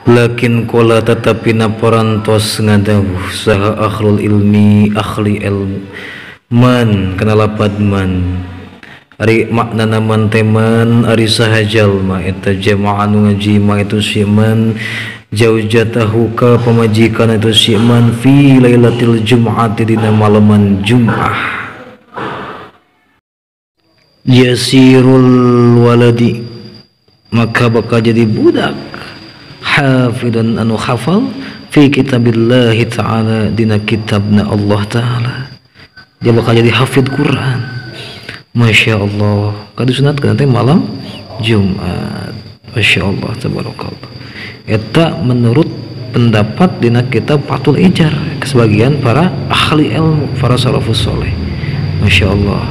Lakin kola tetapi naparantos ngadawuh saha akhlul ilmi ahli ilmu man kana lapad man ari maknana man teman ari saha jalma eta jamaah anu ngajima itu si man jaujatahu ka pamajikan itu si man fi lailatil jum'ati dina malaman jum'ah yasirul waladi maka bakal jadi budak hafidan anu hafal fi kitabillahi ta'ala dina kitabna Allah ta'ala. Dia bakal jadi hafid Quran. Masya Allah. Kadu sunatkeun nanti malam Jumat. Masya Allah tabarakallah. Eta menurut pendapat dina kitab Fathul Ijar sebagian para ahli ilmu, para salafus soleh. Masya Allah.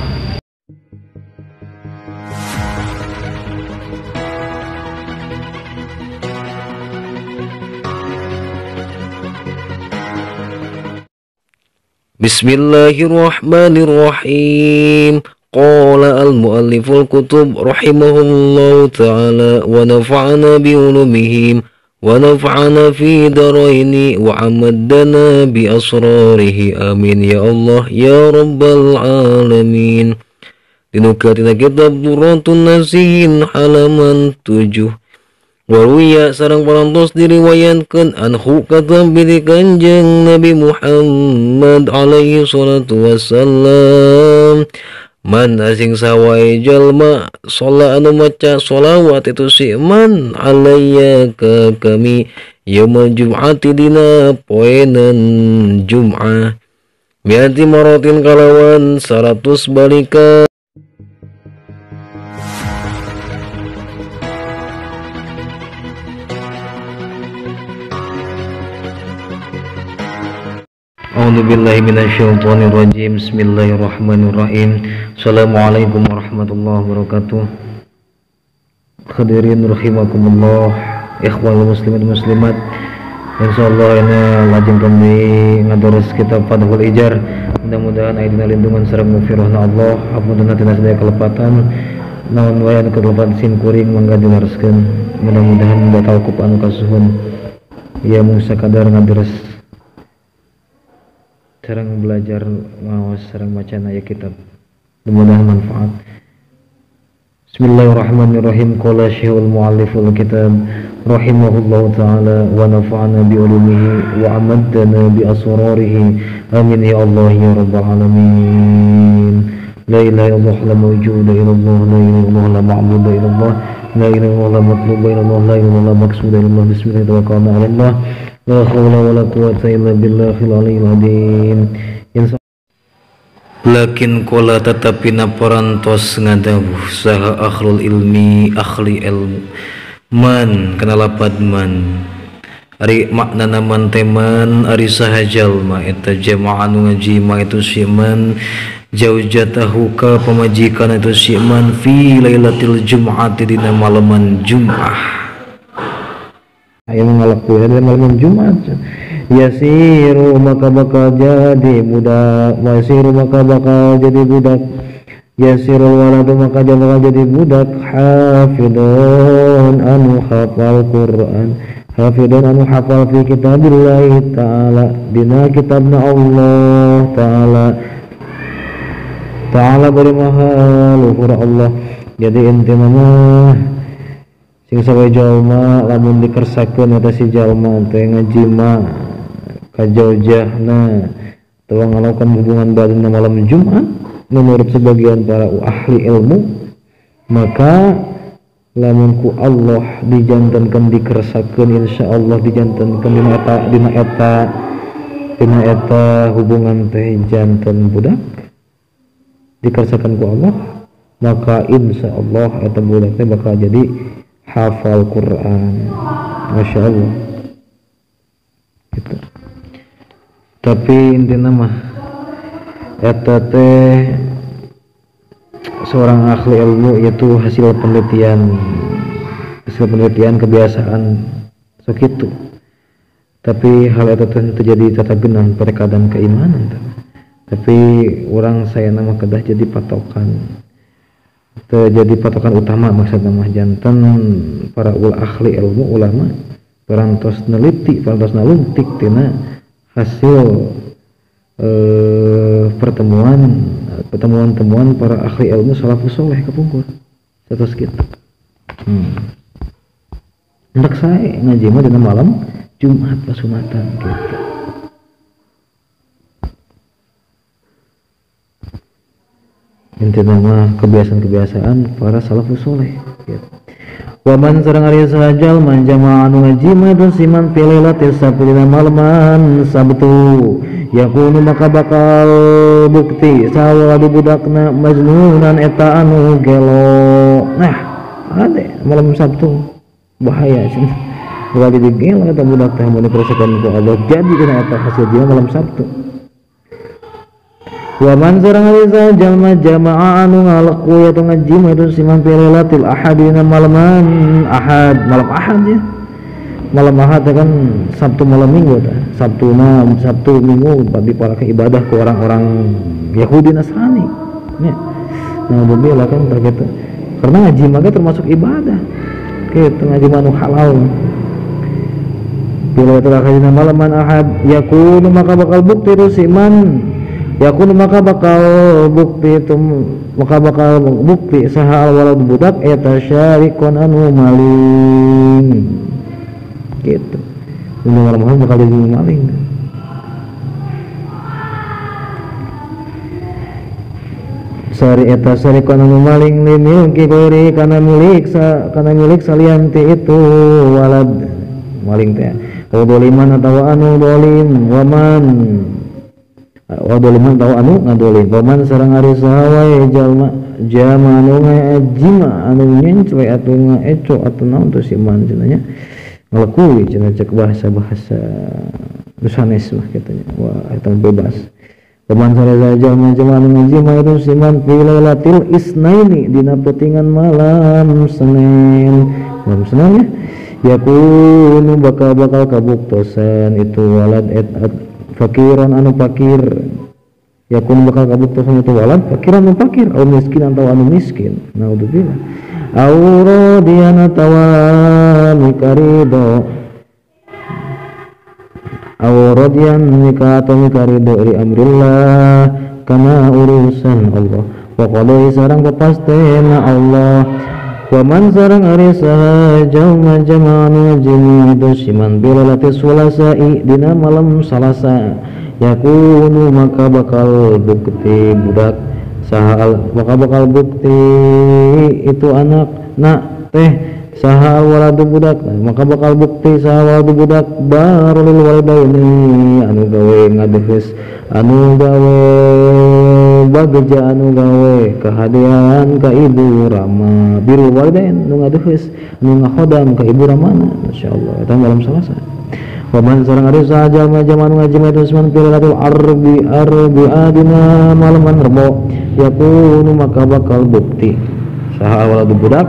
Bismillahirrahmanirrahim. Qala al-mualliful kutub rahimahullahu ta'ala wa nafa'ana bi ulumihim wa nafa'ana fi daraini wa amaddana bi asrarihi amin ya Allah ya rabbal alamin. Dinukil tina kitab Durratun Nasihin halaman 7. Waruya sareng parantos diriwayatkeun anhu katampi ti Kanjeng Nabi Muhammad alaihi salatu wassalam man asing sawai jalma sholat anu maca sholawat itu si man alayya ka kami yaumul jum'ati dina poenan jum'ah miati marotin kalawan 100 balikan. A'udzubillahi minasyaitonirrajim. Bismillahirrahmanirrahim. Assalamualaikum warahmatullahi wabarakatuh. Hadirin rahimakumullah, ikhwal muslimin muslimat. Insyaallah ini lajeng kami ngadoros kitab Fathul Ijar. Mudah-mudahan aya dina lindungan sareng mufirahna Allah. Hapunten tina sadaya kelepatan. Naon wae anu kelepatan sim kuring mangga dilereskeun. Mudah-mudahan batal ku anu kasuhun. Ya mung sakadar ngadoros sareng belajar ngawas sareng macana ya kitab, mudah-mudahan manfaat. Bismillahirrahmanirrahim. Qala syekhul mualliful kitab rahimahullahu ta'ala wa nafa'ana bi ulumihi wa amaddana bi asrarihi amin ya Allah ya rabbal alamin. La ilaha illallah la mawjuda illallah, la ilaha illallah la ma'budu illallah, la ilaha illallah la matluba illallah, la ilaha illallah la maqsuda illallah. Bismillahirrahmanirrahim. La hawla wa la quwwata illa billahil aliyyil azim. Lakin kola tetapi naparantos ngadawuh saha akhlul ilmi ahli ilmu man kana lapad man ari maknana man teman ari saha jalma eta jamaah anu ngajima itu si man jaujatahu ka pamajikan itu si man fi lailatil jum'ati dina malaman jum'ah. Ayo ngalakuin dari malam Jumat. Yasiru maka bakal jadi budak, wasiru maka bakal jadi budak, yasirul waladu maka bakal jadi budak, hafidun anu hafal Quran, hafidun anu hafal fi kitabillahi ta'ala dina kitabna Allah ta'ala ta'ala bari maha luhur Allah. Jadi intina mah sing sawe jalma lamun dikersakeun eta si jalma teh ngajima ka jaujahna atawa ngalakukan hubungan badan malam Jumat menurut sebagian para ahli ilmu, maka lamun ku Allah dijantankeun dikersakeun insyaallah dijantankeun dina eta hubungan teh jantan budak dikersakeun ku Allah, maka insyaallah eta budak teh bakal jadi hafal Quran. Masya Allah gitu. Tapi intinya mah eta teh seorang ahli ilmu yaitu hasil penelitian kebiasaan sok itu. Tapi hal itu terjadi tata genang pada keadaan keimanan. Tapi orang saya nama kedah jadi patokan, terjadi patokan utama maksud nama jantan para ahli ilmu ulama Parantos neliti, parantos nalungtik tina hasil pertemuan-temuan para ahli ilmu salafus soleh kapungkur satos kitu. Hendak saya ngaji mah dina malam Jumat pasumatan gitu. Intina mah kebiasaan-kebiasaan para salafus soleh gitu. Waman sareng ari sajal man jama'a anu ngaji mah siman pilailatil sabtu dina malaman Sabtu yakunu maka bakal bukti sawadu budakna majnunan eta anu gelo. Nah, ada malam Sabtu bahaya cenah. Bakal jadi gelo eta budak teh mun dipersekan ku Allah jadi dina eta hasil dia malam Sabtu. Waman sareng ari sajal ma jama'a anu ngalaku atau ngaji mah itu siman pilailatil ahadina malaman ahad, malam ahad ya. Malam ahad kan Sabtu malam Minggu ta. Sabtu mah Sabtu Minggu bagi para ibadah ke orang-orang Yahudi Nasrani ya. Nah, alhamdulillah kan begitu. Karena ngaji mah termasuk ibadah. Kitu ngaji mah anu halal. Pilailatil ahadina malaman ahad yakunu maka bakal bukti itu siman yakun maka bakal bukti itu maka bakal bukti saha walad budak eta syarikon anu maling gitu. Mun malam bakal jadi maling. Sari eta syarikon anu maling limilki ghairi kana milik kana milik salianti itu walad maling teh. Doliman atawa anu dolim waman wa doliman tahu anu ngadolim waman sareng ari saha wae jalma jama anu ngajima anu nyencwe atau ngaeco atau naon teu si man cenah nya ngalekui cenah cek bahasa-bahasa sanes mah katanya. Wah eta bebas. Waman sareng jalma jama anu ngajima itu si man fi lailatil isnaini dina peutingan malam Senin. Malam Senin ya yakunu bakal kabuktosan itu walad et fakiran anu fakir yakun bakal kabuktosan itu walad fakiran anu fakir au miskin atau anu miskin naudzubillah au radiyan atawa mikarido au radiyan mika atau mikarido li amrillah kana urusan Allah wa qadai sareng papastena Allah wa man sareng ari saha jalma jama'anu jami siman bilalati sulasai dina malam Salasa yakunu maka bakal bukti budak saha maka bakal bukti itu anak nak teh saha waladu budak maka bakal bukti saha waladu budak barul walidaini anu gawe ngadeheus anu gawe bageja anu gawe kehadian ka ibu rama birrul walidain nu ngadeheus nu ngahodam ka ibu ramana masyaallah eta malam Salasa. Wa man sareng ari saha jalma anu ngaji mah usman pilatul arbi arbi adina malaman Rebo yakunu maka bakal bukti saha waladu budak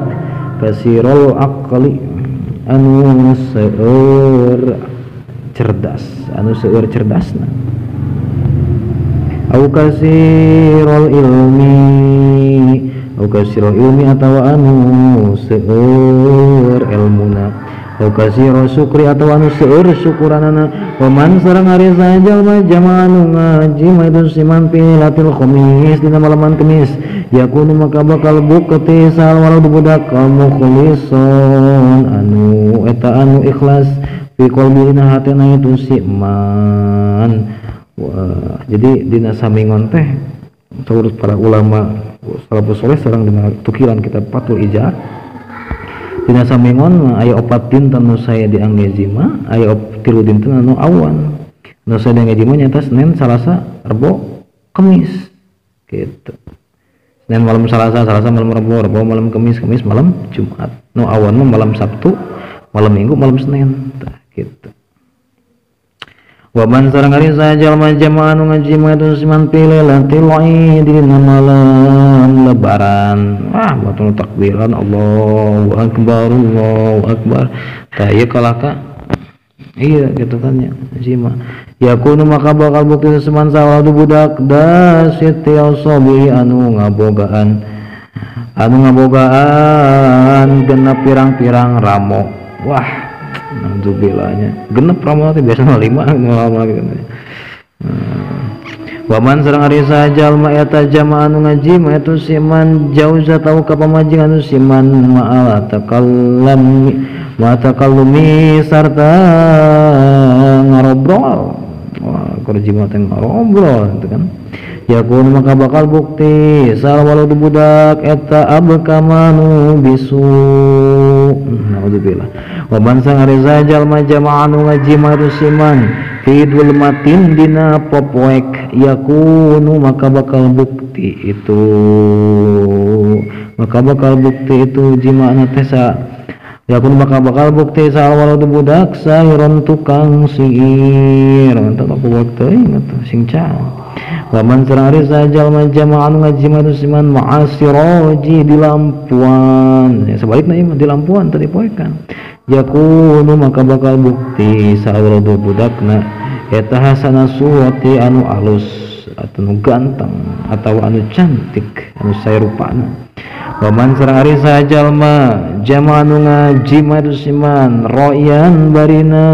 kasirul aqli anu seueur cerdas anu seueur cerdasna au kasirul ilmi au kasirul ilmi atawa anu seueur ilmuna au kasirul syukri atawa anu seueur syukuranana wa man sareng ari saha jalma anu ngaji mah itu siman pilatil khamis dina malaman Kemis yakunu maka bakal bukti sal walad budak mukhlison anu eta anu ikhlas fi qalbi dina hatena itu si man. Wah, jadi dina samingon teh menurut para ulama salafus soleh sareng dina tukiran kitab Fathul Ijar dina samingon aya opat dinten nu saya diangge jima aya tilu dinten anu awan nu saya diangge jima nyata Senin Salasa Rebo Kemis gitu. Senin malam Selasa, Selasa malam Rebo, Rebo malam Kemis, Kemis malam Jumat. Nu awan mah malam Sabtu, malam Minggu, malam Senin. Tah gitu. Wa man sareng ari saha jalma jama'a anu ngaji mah itu siman pilailatil Eid dina malam Lebaran. Wah, batur takbiran Allahu akbar Allahu akbar. Tah ieu kalaka iya gitu kan ya jima. Yakunu maka bakal bukti seman sawadu budak dasiti asabi anu ngabogaan genep pirang-pirang ramo. Wah Nauzubillah nya. Genep ramal teh biasana 5 ramal gitu. Waman sareng ari saha jalma eta jamaah anu ngaji ma itu siman jauza tau ka pamajikan anu siman ma'ala takallami ma takallumi sarta ngarobrol. Wah, keur jima teh ngarobrol gitu kan. Yakun maka bakal bukti sal walau budak eta abkamanu bisu. Nauzubillah. Waman sareng ari saha jalma jamaah anu ngaji ma itu siman fi dzulmatin dina popoek yakunu maka bakal bukti itu jima'na teh sa yakunu maka bakal bukti sa awal budak sahiron tukang sihir entah aku waktu ingat sing cah waman sareng ari saha jalma jama'an ngaji ma siman ma'asiroji di lampuan ya, sebaliknya ieu di lampuan tadi poekan yakunu maka bakal bukti sa awal budakna eta hasana surati anu alus atau anu ganteng atau anu cantik anu saerupana. Waman sareng ari saha jalma jama anu ngaji madusiman royan barina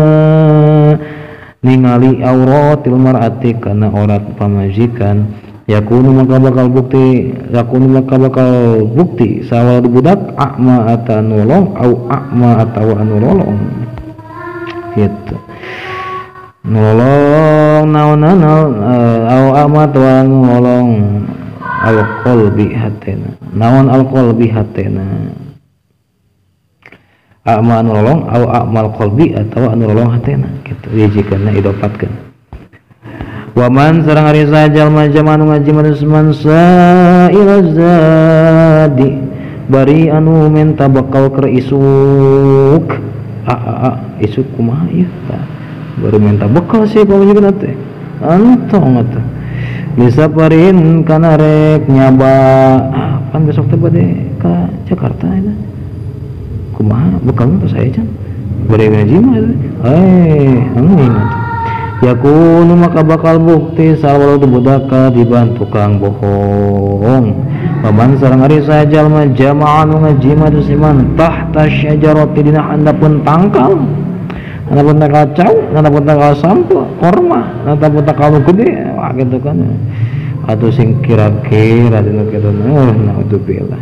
ningali auratil mar'ati kana aurat pamajikan yakunu maka bakal bukti sawal budak a'ma ata anu au a'ma atawa anu lolong gitu nolong naonana au a'ma atawa anu lolong al qalbi hatena naon al qalbi hatena a'ma anu lolong au a'mal qalbi atawa anu lolong hatena gitu dijikeunna idopatkeun. Waman sareng ari saha jalma jama anu ngaji man sa'ila zadi bari anu menta bakal keur isuk isuk kumaha ieu tah baru minta bekal sih pamajikan teh entong atuh bisa parin kana rek nyaba pan besok teh bade ka Jakarta eta kumaha bekalna tos aya can bade ngaji mah euy atuh yakunu maka bakal bukti sawal budaka dibantu tukang bohong. Waman sareng ari saha jalma jamaah anu ngaji ma siman tahta syajarati dina handapun tangkal handapun tangkal cau handapun tangkal sampo korma handapun tangkal gede wah gitu kan atau sing kira-kira dina kitu naudzubillah.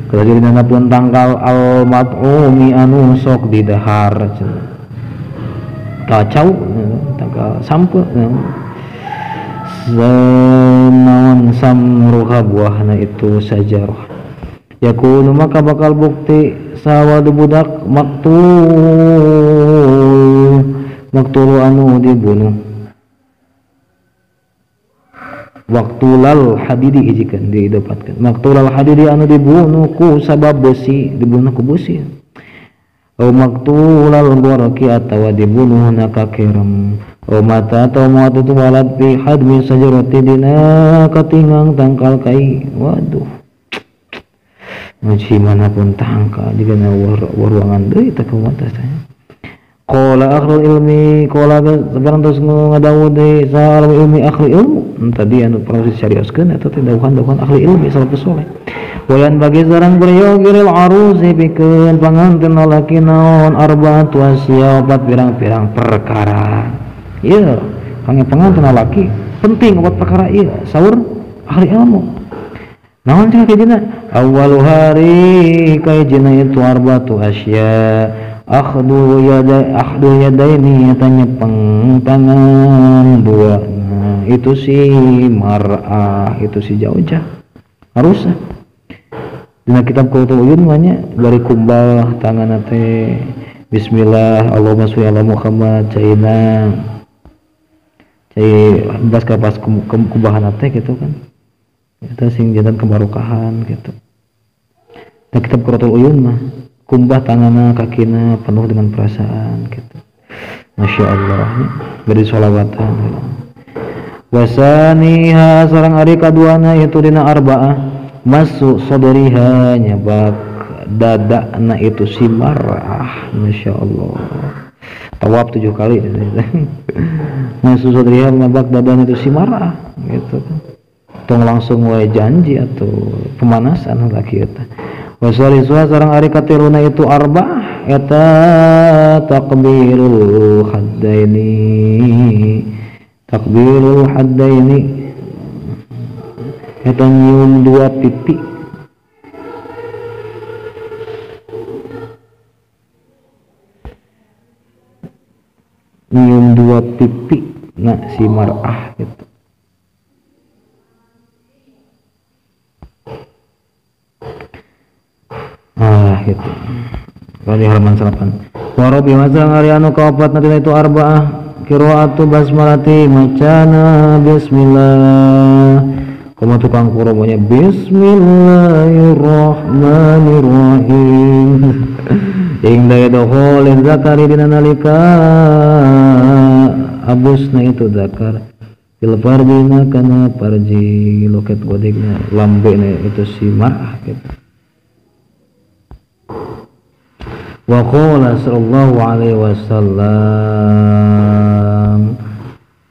Kalau jadi handapun tangkal al mat'umi anu sok didahar kacau tangkal sampo naon samruha buahna itu sajarah yakunu maka bakal bukti sawadu budak maktul anu dibunuh waktulal hadidi ijikan didapatkan maktulal hadidi anu dibunuh ku sabab besi dibunuh ku besi au maktulal gharaqi atawa dibunuh na kakerem au mata atau maut itu walad fi hadmi sajarati dina katingang tangkal kai. Waduh ngaji manapun tangkal jigana ruangan deui teh kumaha teh. Qala akhlul ilmi qala sebarang terus ngadawuh deui saha ilmi ahli ilmu tadi anu proses seriuskeun eta teh dawuhan-dawuhan ahli ilmi salafus saleh. Wayan bagi sareng beryogiril arusi pikeun panganten lalaki naon arbaatu asya opat pirang-pirang perkara. Ieu kangge panganten lalaki penting opat perkara ieu saur ahli ilmu. Naon cenah kajina awwalu hari kajina itu arbaatu asya akhdu yadaini tanyepeng tangan dua. Nah, itu si mar'ah itu si jaujah harusnya. Dina kitab Qurratul Uyun mah dari kumbal tangan teh bismillah Allahumma sholli ala Muhammad caina cai bas ka pas kumbahan teh gitu kan eta sing jantan kebarokahan gitu. Nah kitab Qurratul Uyun mah kumbah tanganna kakina penuh dengan perasaan gitu. Masya Allah beri sholawatan. Wasaniha sareng ari kaduana itu dina arba'ah masuk sodoriha nyabak dadakna itu si marah. Masya Allah tawaf 7 kali masuk sodoriha nyabak dadakna itu si marah gitu kan tong langsung wae janji atau pemanasan laki eta. Wasalisuha sareng ari katiluna itu arba'ah eta takbirul haddaini takbirul haddaini eta nyium dua pipi nyium dua pipi nah si mar'ah gitu. Ah gitu. Kalau di halaman 8. Warabi mazang ari anu kaopat nanti itu arba'ah qiraatu basmalati macana bismillah. Komo tukang kurobonya bismillahirrahmanirrahim. Ing daya doholin zakari dina nalika abusna itu zakar fil fardina kana parji loket godegna lambena itu si mar'ah gitu. Wa qala sallallahu alaihi wasallam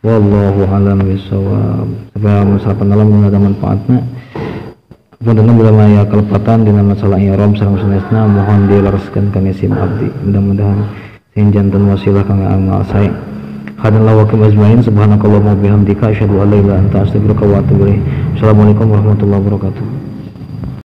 wallahu alam bisawab. Sampai masalah dalam ada manfaatna. Punten bila maya kelepatan dina masalah i'rab sareng sanesna mohon dilereskeun ka sim abdi. Mudah-mudahan sing janten wasilah kangge amal sae. Hadallahu wa ajmain subhanakallahumma wa bihamdika asyhadu an la ilaha illa anta astaghfiruka wa atubu ilaik. Assalamualaikum warahmatullahi wabarakatuh.